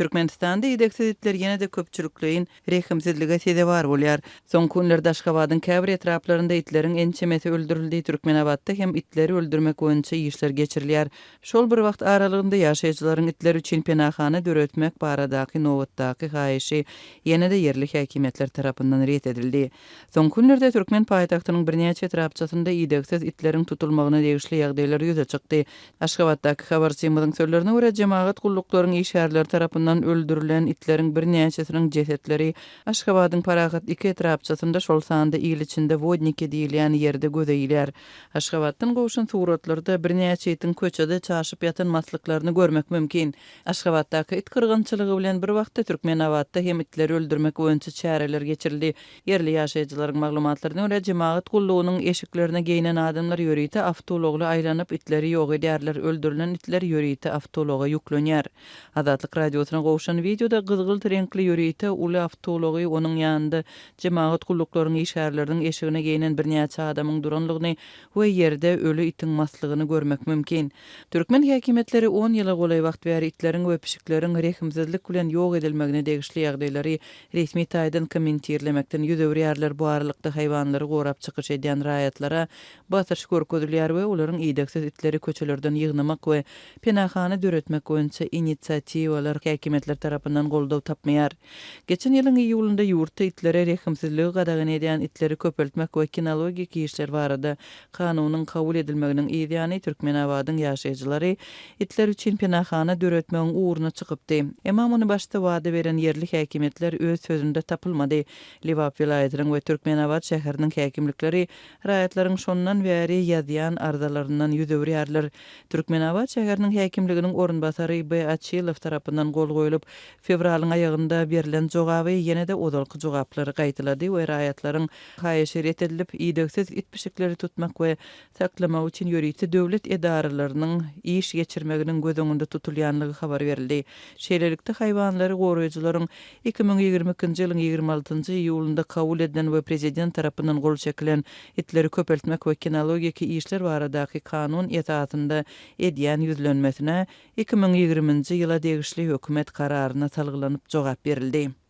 Türkmenistanda idegsiz itler ýene-de köpçülikleýin rehimsizlige sezewar bolýar. Soňky günlerde Aşgabadyň käbir etraplarynda itleriň ençemesi öldürildi, Türkmenabatda hem itleri öldürmek boýunça işler geçirilýär. Şol bir wagt aralygynda ýaşaýjylaryň itler üçin penahana döretmek baradaky nobatdaky haýyşy ýene-de ýerli häkimiýetler tarapyndan ret edildi. Soňky günlerde türkmen paýtagtynyň birnäçe etrapçasynda idegsiz itleriň tutulmagyna degişli ýagdaýlar ýüze çykdy. Aşgabatdaky habarçymyzyň sözlerine görä, jemagat gulluklaryň işgärleri tarapyndan öldürilen itleriň birnäçesiniň jesetleri Aşgabadyň Parahat II etrapçasynda, şol sanda il içinde Wodniki diýilýän ýerde göze ilýär. Aşgabatdan gowşan suratlarda birnäçe itiň köçede çaşyp ýatan maslyklaryny görmek mümkin. Aşgabatdaky it gyrgynçylygy bilen bir wagtda Türkmenabatda hem itleri öldürmek boýunça çäreler geçirildi. Ýerli ýaşaýjylaryň maglumatlaryna görä, jemagat gullugynyň eşiklerine geýnen adamlar ýörite awtoulagly aýlanyp, itleri ýok edýärler, öldürilen itler ýörite awtoulaga ýüklenýär. Azatlyk Radiosyna gowşan wideoda gyzgylt reňkli ýörite uly awtoulagy, onuň ýanynda jemagat gulluklaryň işgärleriniň eşigine geýnen birnäçe adamyň duranlygyny we ýerde öli itiň maslygyny görmek mümkin. Türkmen häkimiýetleri on ýyla golaý wagt bäri itleriň we pişikleriň rehimsizlik bilen ýok edilmegine degişli ýagdaýlary resmi taýdan kommentirlemekden ýüz öwürýärler, bu aralykda haýwanlary gorap çykyş edýän raýatlara basyş görkezilýär we olaryň idegsiz itleri köçelerden ýygnamak we penahana döretmek boýunça inisiatiwalar häkimiýetler tarapyndan goldaw tapmaýar. Geçen ýylyň iýulynda ýurtda itlere rehimsizligi gadagan edýän itleri köpeltmek we kinologik işler barada kanunyň kabul edilmeginiň yz ýany Türkmenabadyň ýaşaýjylary itler üçin penahana döretmegiň ugruna çykypdy. Emma muny başda wada beren ýerli häkimiýetler öz sözünde tapylmady. Lebap welaýatynyň we Türkmenabat şäheriniň häkimlikleri raýatlaryň şondan bäri ýazýan arzalaryndan ýüz öwürýärler. Türkmenabat şäheriniň häkimliginiň orunbasary B. Açylow tarapyndan gol goýlup, fewralyň aýagynda berlen jogaby ýene-de ozalky jogaplary gaýtalady we raýatlaryň haýyşy ret edilip, idegsiz it-pişikleri tutmak we saklamak üçin ýörite döwlet edaralarynyň iş geçirmeginiň göz öňünde tutulýanlygy habar berildi. Şeýlelikde, haýwanlary goraýjylaryň 2022-nji ýylyň 26-njy iýulynda kabul edilen we prezident tarapyndan gol çekilen Itleri köpeltmek we kinologiki işler baradaky kanun esasynda edýän ýüzlenmesine 2020-nji ýyla degişli hökümet kararyna salgylanyp jogap berildi.